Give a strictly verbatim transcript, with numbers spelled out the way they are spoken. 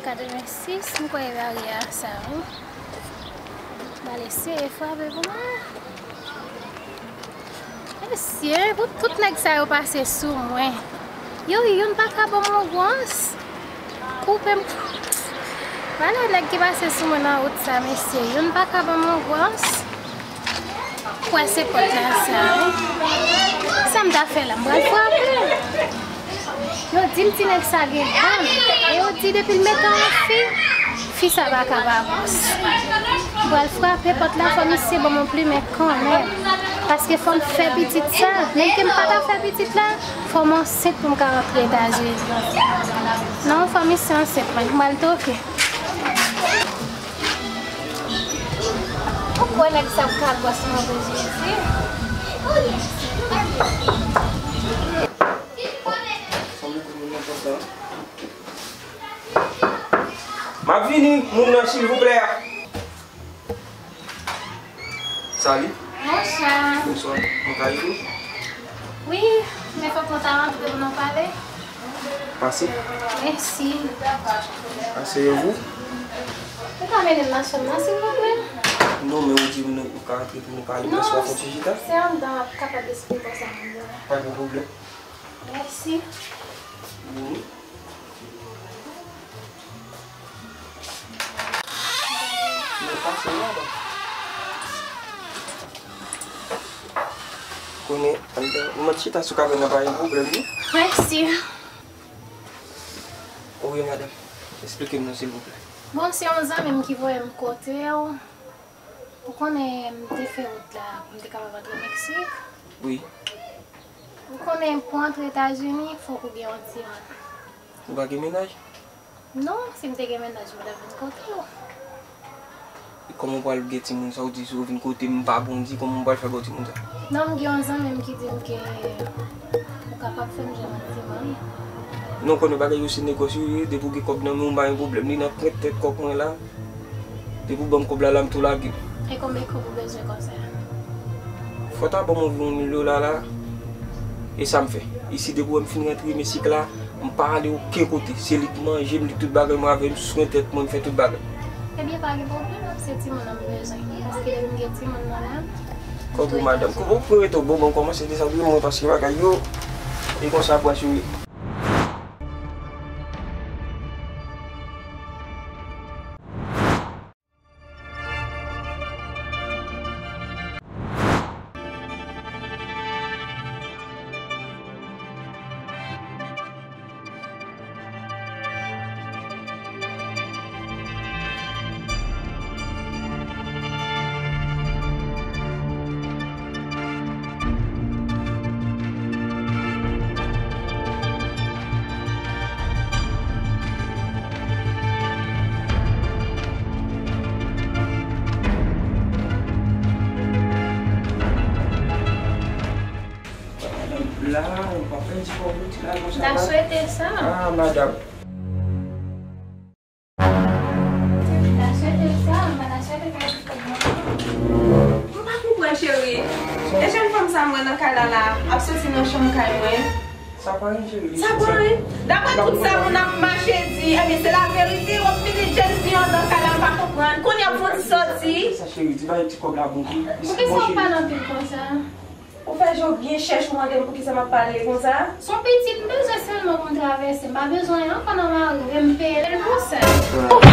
Katrevensis, m kwè e barye a sa, wi. M pral eseye frape pou mwen. Mesye, pou tout nèg sa yo pase sou mwen. Yo, youn pa ka ban m yon gwans. Koupe m. Valè nèg ki pase sou mwen nan wout sa, mesye. Youn pa ka ban m yon gwans. Kwè se pòt la sa, wi. Sa m ta fè la, m pral frape. Yo di m ti nèg sa gen gang. E yo di depi l mete yon fi, fi sa pa ka pa gwans. M pral frape pòt la, fò misye ban m yon plimen kanmenm. Paske fò m fè pitit sa. Menm ke m pa ta fè pitit la, fò m ansent pou m ka rantre Etazini. Non, fò misye ansent mwen, m pral toke. Ou kwè nèg sa ap ka gwans mwen vre, Jezi? M ap vini, moun nan, silvouplè. Salut. Bonswa. Bonswa. Mwen ka ede w? Wi, men fòk mwen ta rantre pou nou pale. Pase. Mèsi. Asseyez-vous. Ou ka mennen m nan chanm nan, silvouplè? Non, men ou di m nou, ou ka rantre pou nou pale. Non, prensip la fon ti chita. Se anndan m ap kapab esplike w sa m ap di w la. Pa gen pwoblèm. Mèsi. Mhm. Men pase la, la. Konnen, anndan, ou mèt chita sou kafè nan, pa gen pwoblèm, non? Mèsi. Wi, madanm. Esplike m non, silvouplè. Bon, se yon zanmi m ki voye m kote w. Ou konnen m te fè wout la pou m te kapab antre Meksik? Wi. Ou konnen pou antre Etazini, fòk ou gen yon timoun. Ou pa gen mennaj? Non, si m te gen mennaj, m t ap vin kote w. E kòman w pral gen timoun sa w di si w vin kote m pa bon di, kòman w pral fè ba w timoun sa? Non, m gen yon zanmi m ki di m ke ou kapab fè m jwenn yon timoun. Non, konnen bagay yo se negosye yo ye, depi w gen kòb nan men w, m pa gen pwoblèm. Li nan pwent tèt kòk mwen la. Depi w ban m kòb la, la m tou lage. E konbyen kòb ou bezwen konsa? Fò w ta ban m anviwon mil dola la. E sa m fè. Isi depi w wè m fin rantre Meksik la, m pa ale okenn kote. Se li k manje m, li k tout bagay mwen avè m, swen tèt mwen, m fè tout bagay. Ebyen, pa gen pwoblèm, se timoun nan m bezwen. Paske depi m gen timoun nan la. Kòb ou, madanm. Kòb ou, pou rete w bon, bon, kòmanse desann mwen paske bagay yo e konsa branch yo ye. Madanm, la, ou pa pèdi kòb ou ti la konsa la. M ta swete sa. Ah, madanm. M ta swete sa, m pa ta swete pèdi kòb mwen. M pa konprann, cheri. E jèn fanm sa m wè nan kay la la, ap soti nan chanm kay mwen. Sa pa anyen, cheri. Sa pa anyen. Daprè tout sa moun ap mache di, ebyen, se laverite, w ap vini jèn fi anndan kay la, m pa konprann. Kounye a pou w soti. Sa, cheri, di bagay ti kòb la bon tou. Poukisa w pale anpil konsa? Ou fè je w byen chèch, ou mande m poukisa m ap pale konsa? Se yon pitit m bezwen sèlman pou m travèse. M pa bezwen anyen ankò nan lari, e m peye l pou sa.